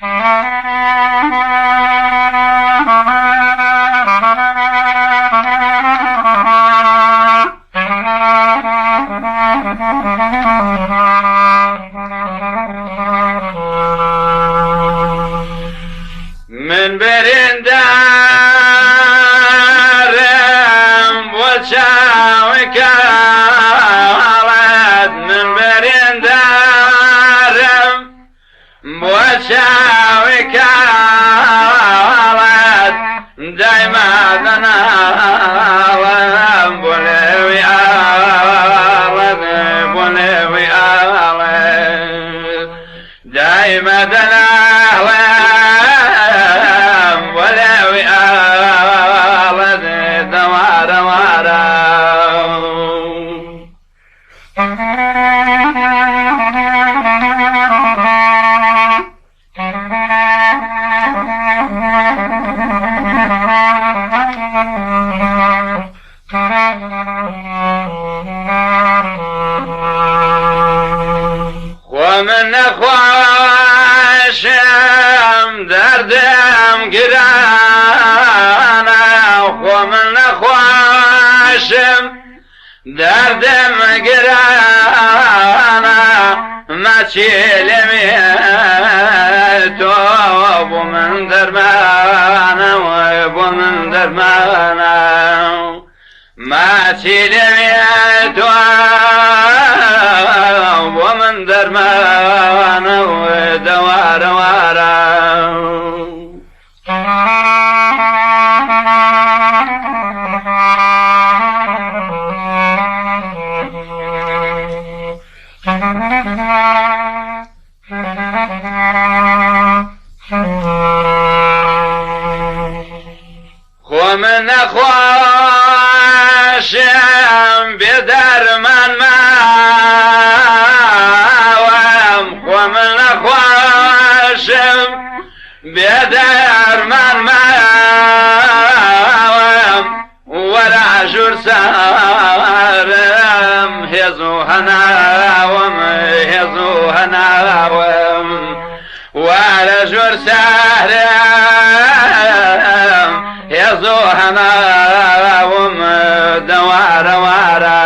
من بریندارم بۆ چاوی کاڵت، من بریندارم بۆ چاوی کاڵت، دایما دەناڵم بۆ لێوی ئاڵت، بۆ لێوی ئاڵت، دایما دەناڵم بۆ لێوی ئاڵت، دەوارە وارە. خۆ من نەخۆشم دەردم گرانە، خۆ من نەخۆشم دەردم گرانە، ماچی لەوێ تۆ بۆ من دەرمانە، بۆ من دەرمانە، ماچی لەوێ تۆ بۆ من دەرمانە، دەوارە وارە. خۆ من نەخۆشم بێ دەرمان ماوەم، خۆ من نەخۆشم بێ دەرمان ماوەم، وەرە ژوور سارم هێز و هەناوم، هێز و هەناوم، وەرە ژوور سارم هێز و هەناوم، دەوارە وارە.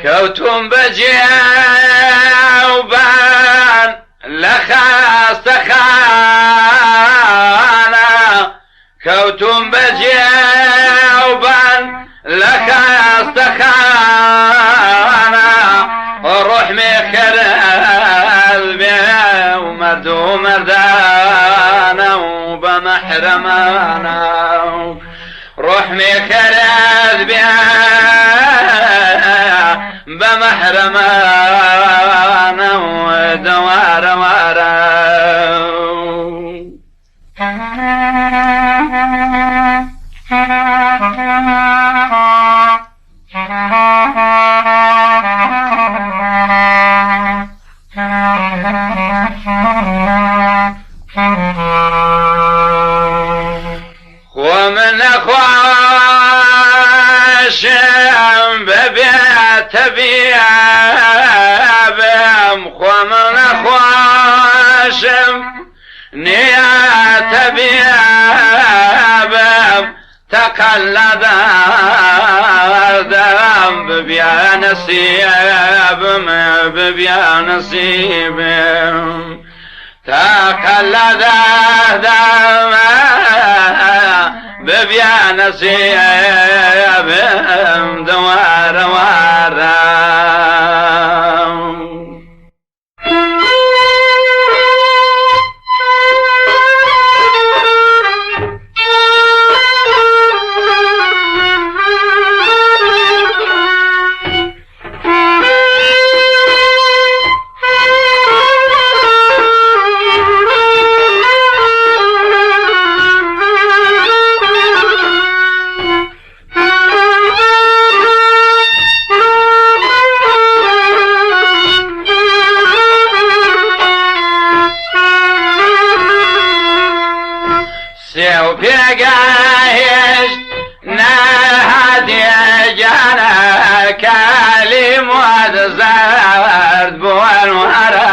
کەوتوم بە جێوبان لە خەستەخانە، کەوتوم بە جێوبان لە خەستەخانە، ڕۆحمێ خەرەز بێ و مەرد و مەردانە و بە مەحرەمانە، ڕۆحمێ خەرەز بێ بە مەحرەمانە و دەوارە وارە. خۆ من نەخۆشم بەبێ تەبیبم، خۆ من نەخۆشم نییە تەبیبم، تەقەلا دەدەم ببیە نەسیبم، ببیە نەسیبم، تەقەلا دەدەم ببیە نەسیبم، دەوارە وارە. پێگەهێشت نەهاتێ گیانە کالی مۆد زەرد بووەن وەرە.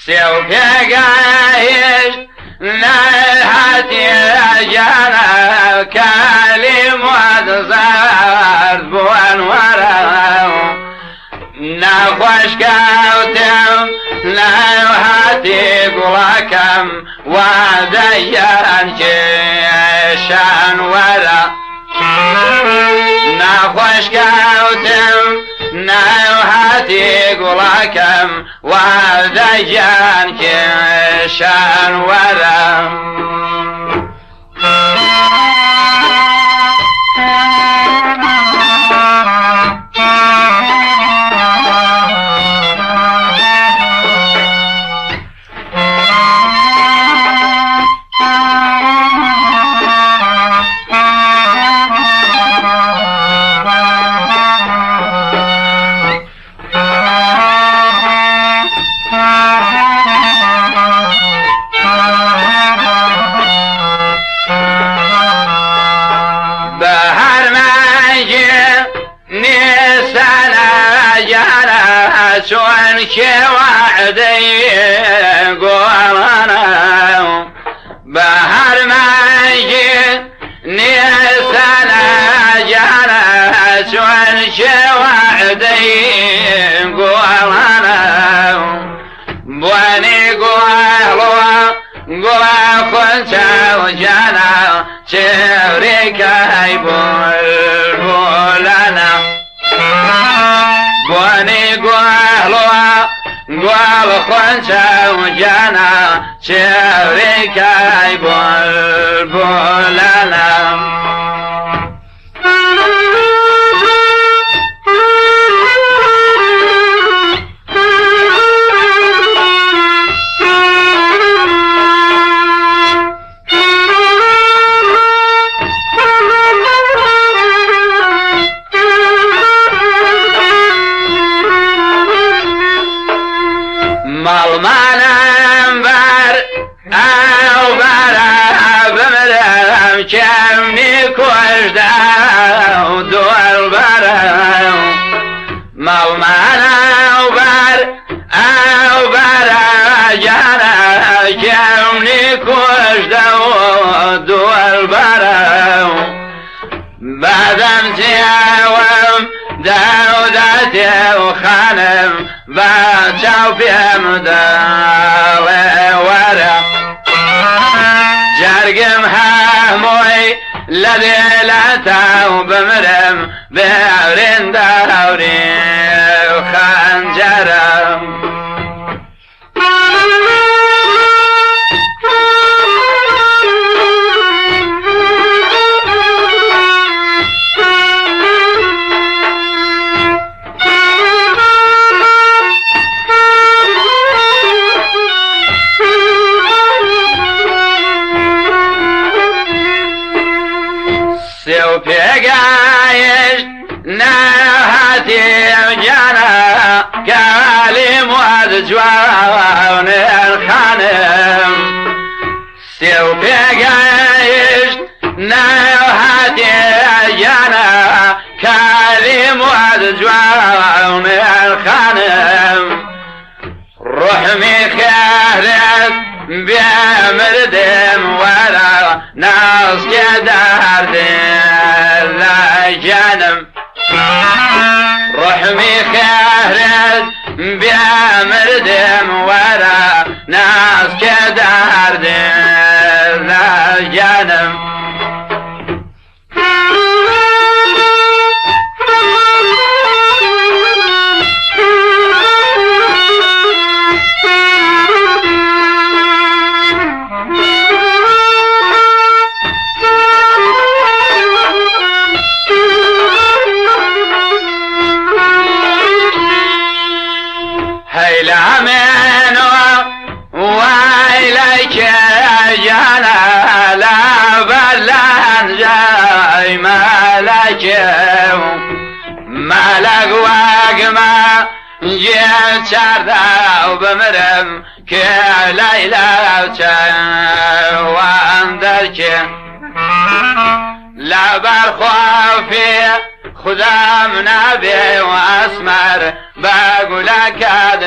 سێو پێگەهێشت نەهاتێ گیانە کالی مۆد زەرد بووەن وەرە. ناخۆش کەوتم نەهاتی گوڵەکەم وادەیان کێشان وەرە. ناخۆش کەوتم نەهاتی گوڵەکەم وادەیان کێشان وەرە. بەهار مانگی نیسانە گیانە چۆن کێ وعدەی گۆڵانە. بەهار مانگی نیسانە گیانە چۆن کێ وعدەی گۆڵانە. بۆنی گوڵ گوڵە خونچە و گیانە چێورێکای بولبولانە. بۆنی گوڵ گوڵ خونچە و گیانە چێورێکای بولبولانە. ماڵمانم بەر ئەو بەرە بمرم کەمنی کۆشدا دووەڵ بەرە. ماڵمانە بەر ئەو بەرە گیانە کەمنی کۆشدا دووەڵ بەرە. بەدەم چێوم داوداتێ و خانم بە چاو پێم دەڵێ وەرە. جەرگم هەمووی لە دێلەتە و بمرم بێورین داوری خەنجەرم. سێو پێگەیشت نەهاتی گیانە کالی مواد جوانێن خانم. سێو پێگەیشت نەهاتی گیانە کالی مواد جوانێن خانم. ڕحمی خێرت بێمردم وەرە ناسکێ دەردێ لە گیانم. ڕحمی خێرت بێمردم وەرە ناسکێ دەردێ لە گیانم. هەیلا منۆ وای لەکێ گیانە لە بەرلەنجای مەلەکێ مەلەک وەگمە گێ چاردا و بمرم کێ لەیلا چاوان دەرم. خەلکێ لەبەر خۆفی خودام نابێ و ئەسمەر بە گولەکەت.